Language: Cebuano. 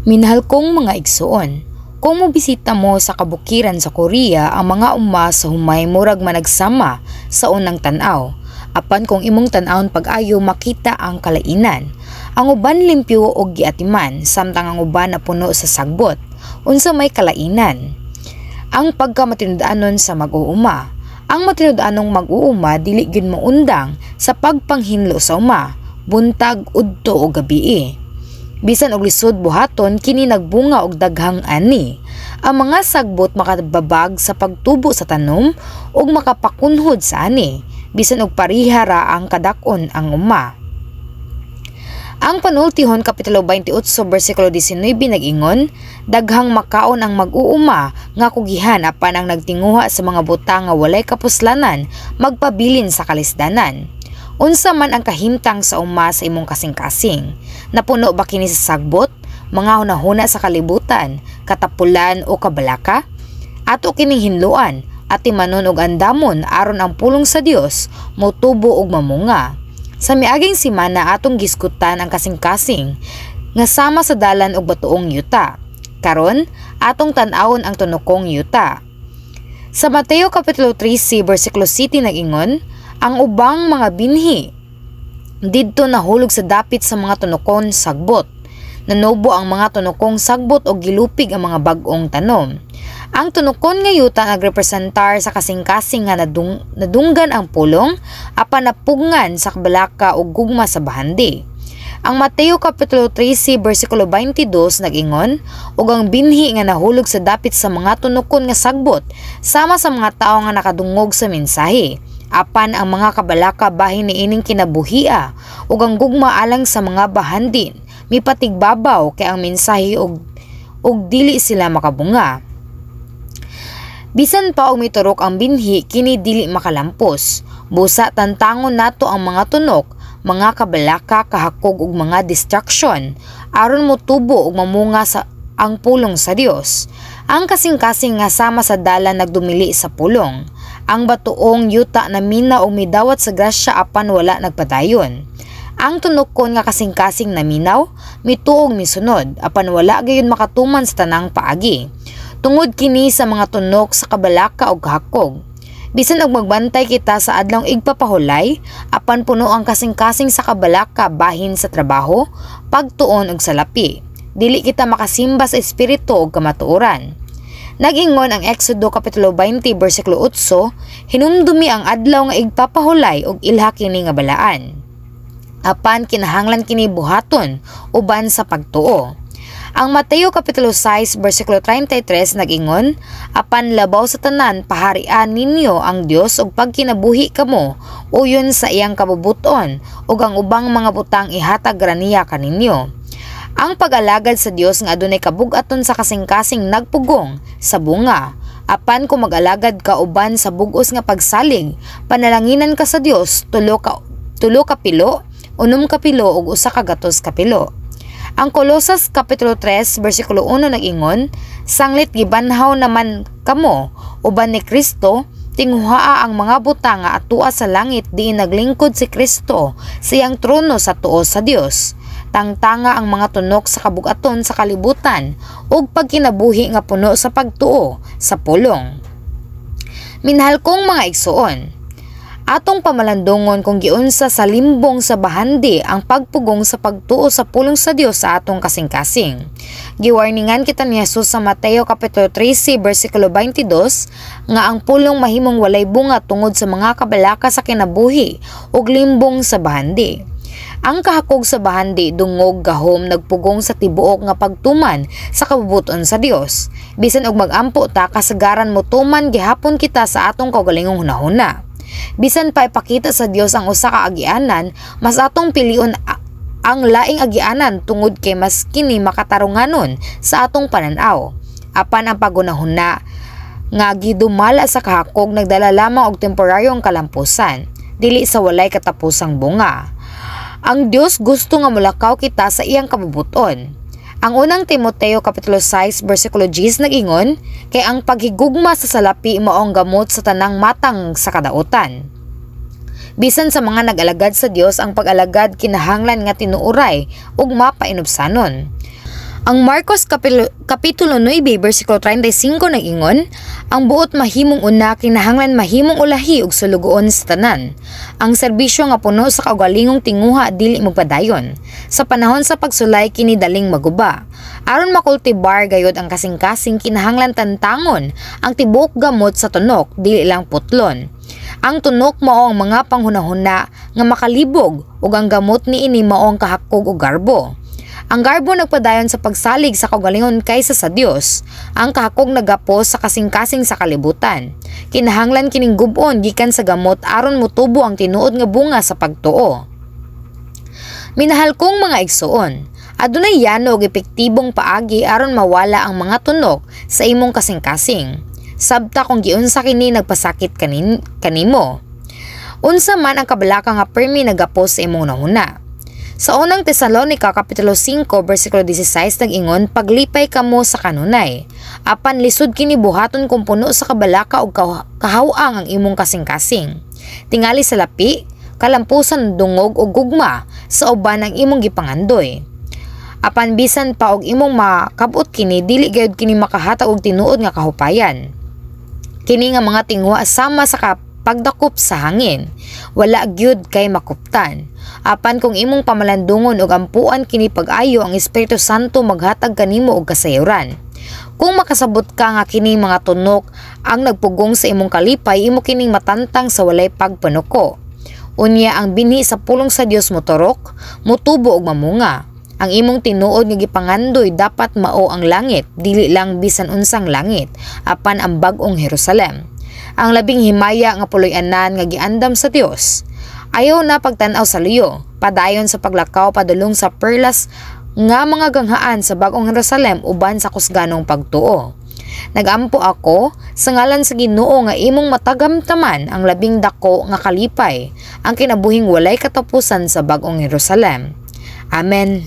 Minahal kong mga igsuon, kung mobisita mo sa kabukiran sa Korea, ang mga uma sa humay murag managsama sa unang tan-aw. Apan kung imong tan-awon pag-ayo, makita ang kalainan. Ang uban limpyo og giatiman, samtang ang uban napuno sa sagbot. Unsa may kalainan? Ang pagkamatinud-anon sa mag-uuma. Ang matinud-anong mag-uuma dili gyud moundang sa pagpanghinlo sa uma, buntag, udto o gabii. Bisan og lisod buhaton kini, nagbunga og daghang ani. Ang mga sagbot makababag sa pagtubo sa tanom ug makapakunhod sa ani. Bisan og pareha ra ang kadak-on ang uma. Ang Panultihon kapitulo 28 bersikulo 19 nag-ingon, "Daghang makaon ang mag-uuma nga kugihan, apan ang nagtinguha sa mga butang nga walay kapuslanan magpabilin sa kalisdanan." Unsa man ang kahimtang sa uma sa imong kasing-kasing? Napuno ba kini sa sagbot, mga hunahuna sa kalibutan, katapulan o kabalaka? Ato kining hinloan, atimanon og andamon aron ang pulong sa Dios motubo og mamunga. Sa miaging semana, atong giskutan ang kasing-kasing nga sama sa dalan og batuong yuta. Karon, atong tan-awon ang tunokong yuta. Sa Mateo kapitulo 13 bersikulo 7 nag-ingon, "Ang ubang mga binhi didto nahulog sa dapit sa mga tunokon sagbot. Nanubo ang mga tunokong sagbot og gilupig ang mga bag-ong tanom." Ang tunokon nga yuta nagrepresentar sa kasing-kasing nga nadunggan ang pulong apan napugngan sa kabalaka ug gugma sa bahandi. Ang Mateo kapitulo 13 bersikulo 22 nag-ingon, "Ug ang binhi nga nahulog sa dapit sa mga tunokon nga sagbot sama sa mga tawo nga nakadungog sa mensahe. Apan ang mga kabalaka bahin niining kinabuhia ug ang gugma alang sa mga bahandin mipatigbabaw kay ang mensahe ug dili sila makabunga." Bisan pa og miturok ang binhi, kini dili makalampos. Busa tantangon nato ang mga tunok, mga kabalaka, kahakog ug mga distraction aron motubo ug mamunga sa ang pulong sa Dios. Ang kasing-kasing nga sama sa dalan nagdumili sa pulong. Ang batuong yuta naminaw og midawat sa grasya apan wala nagpadayon. Ang tunokon nga kasing-kasing naminaw, mituo ug misunod, apan wala gayon makatuman sa tanang paagi. Tungod kini sa mga tunok sa kabalaka ug kahakog. Bisan og magbantay kita sa adlawng igpapahulay, apan puno ang kasing-kasing sa kabalaka bahin sa trabaho, pagtuon ug salapi. Dili kita makasimba sa espiritu ug kamatuoran. Nag-ingon ang Exodo kapitulo 20 bersikulo 8, "Hinumdumi ang adlaw nga igpapahulay ug ilha kini nga balaan." Apan kinahanglan kini buhaton uban sa pagtuo. Ang Mateo kapitulo 6 bersikulo 33 nag-ingon, "Apan labaw sa tanan, paharian ninyo ang Dios ug pagkinabuhi kamo uyon sa iyang kabubuton, ug ang ubang mga butang ihatag ra niya kaninyo." Ang pag-alagad sa Dios nga adunay kabug-aton sa kasing-kasing nagpugong sa bunga. Apan kung mag-alagad ka uban sa bug-os nga pagsalig, panalanginan ka sa Dios 3 ka pilo, 6 ka pilo ug 100 ka pilo. Ang Kolosas kapitulo 3 bersikulo 1 nag-ingon, "Sanglit gibanhaw naman kamo uban ni Kristo, tinguhaa ang mga butang nga atua sa langit diin naglingkod si Kristo sa iyang trono sa tuo sa Dios." Tangtanga ang mga tunok sa kabugaton sa kalibutan ug pagkinabuhi nga puno sa pagtuo sa pulong. Minahal kong mga igsuon, atong pamalandungon kung giunsa sa limbong sa bahandi ang pagpugong sa pagtuo sa pulong sa Dios sa atong kasing-kasing. Giwarningan kita ni Jesus sa Mateo kapitulo 13 bersikulo 22 nga ang pulong mahimong walay bunga tungod sa mga kabalaka sa kinabuhi ug limbong sa bahandi. Ang kahakog sa bahandi dungog gahom nagpugong sa tibuok nga pagtuman sa kabubuton sa Dios. Bisan og magampo ta, kasagaran motuman gihapon kita sa atong kaugalingong hunahuna. Bisan pa ipakita sa Dios ang usa ka agianan, mas atong pilion ang laing agianan tungod kay mas kini makatarunganon sa atong pananaw. Apan ang paghunahuna nga gidumala sa kahakog nagdala lamang og temporaryong kalampusan, dili sa walay katapusang bunga. Ang Dios gusto nga mulakaw kita sa iyang kabubuton. Ang Unang Timoteo kapitulo 6 bersikulo 10 nag-ingon, "Kay ang paghigugma sa salapi mao ang gamot sa tanang matang sa kadautan." Bisan sa mga nag-alagad sa Dios, ang pag-alagad kinahanglan nga tinuoray ug mapainubsanon. Ang Marcos Kapitulo 9, versikulo 35 nag-ingon, "Ang buot mahimong una kinahanglan mahimong ulahi ug sulugoon sa tanan." Ang serbisyo nga puno sa kaugalingong tinguha dili magpadayon. Sa panahon sa pagsulay, kini daling maguba. Aron makultibar gayod ang kasing-kasing, kinahanglan tantangon ang tibuok gamot sa tunok, dili lang putlon. Ang tunok mao ang mga panghunahuna nga makalibog ug ang gamot niini mao ang kahakog ug garbo. Ang garbo nagpadayon sa pagsalig sa kaugalingon kaysa sa Dios. Ang kahakog nagapos sa kasing-kasing sa kalibutan. Kinahanglan kining gub-on gikan sa gamot aron motubo ang tinuod nga bunga sa pagtuo. Minahal kong mga igsuon, adunay yano og epektibong paagi aron mawala ang mga tunok sa imong kasing-kasing. Sabta kung giunsa kini nagpasakit kanimo. Unsa man ang kabalaka nga permi nagapos sa imong hunahuna. Sa Unang Tesalonika Kapitulo 5 versikulo 16 nag-ingon, "Paglipay kamo sa kanunay." Apan lisod kini buhaton kung puno sa kabalaka ug kahaw-ang ang imong kasing-kasing. Tingali sa lapi, kalampusan, dungog ug gugma sa uban ang imong gipangandoy. Apan bisan pa og imong makabot kini, dili gayud kini makahatag og tinuod nga kahupayan. Kini nga mga tinguha sama sa pagdakop sa hangin. Wala gyud kay makuptan. Apan kung imong pamalandungon ug ampuan kini pag-ayo, ang Espiritu Santo maghatag kanimo og kasayuran. Kung makasabot ka nga kini mga tunok ang nagpugong sa imong kalipay, imo kining matantang sa walay pagpanuko. Unya ang binhi sa pulong sa Dios moturok, motubo ug mamunga. Ang imong tinuod nga gipangandoy dapat mao ang langit, dili lang bisan unsang langit, apan ang bag-ong Jerusalem, ang labing himaya nga puloy-anan nga giandam sa Dios. Ayaw na pagtan-aw sa luyo, padayon sa paglakaw padulong sa perlas nga mga ganghaan sa bag-ong Jerusalem uban sa kusganong pagtuo. Nagampo ako sa ngalan sa Ginoo nga imong matagamtaman ang labing dako nga kalipay, ang kinabuhing walay katapusan sa bag-ong Jerusalem. Amen.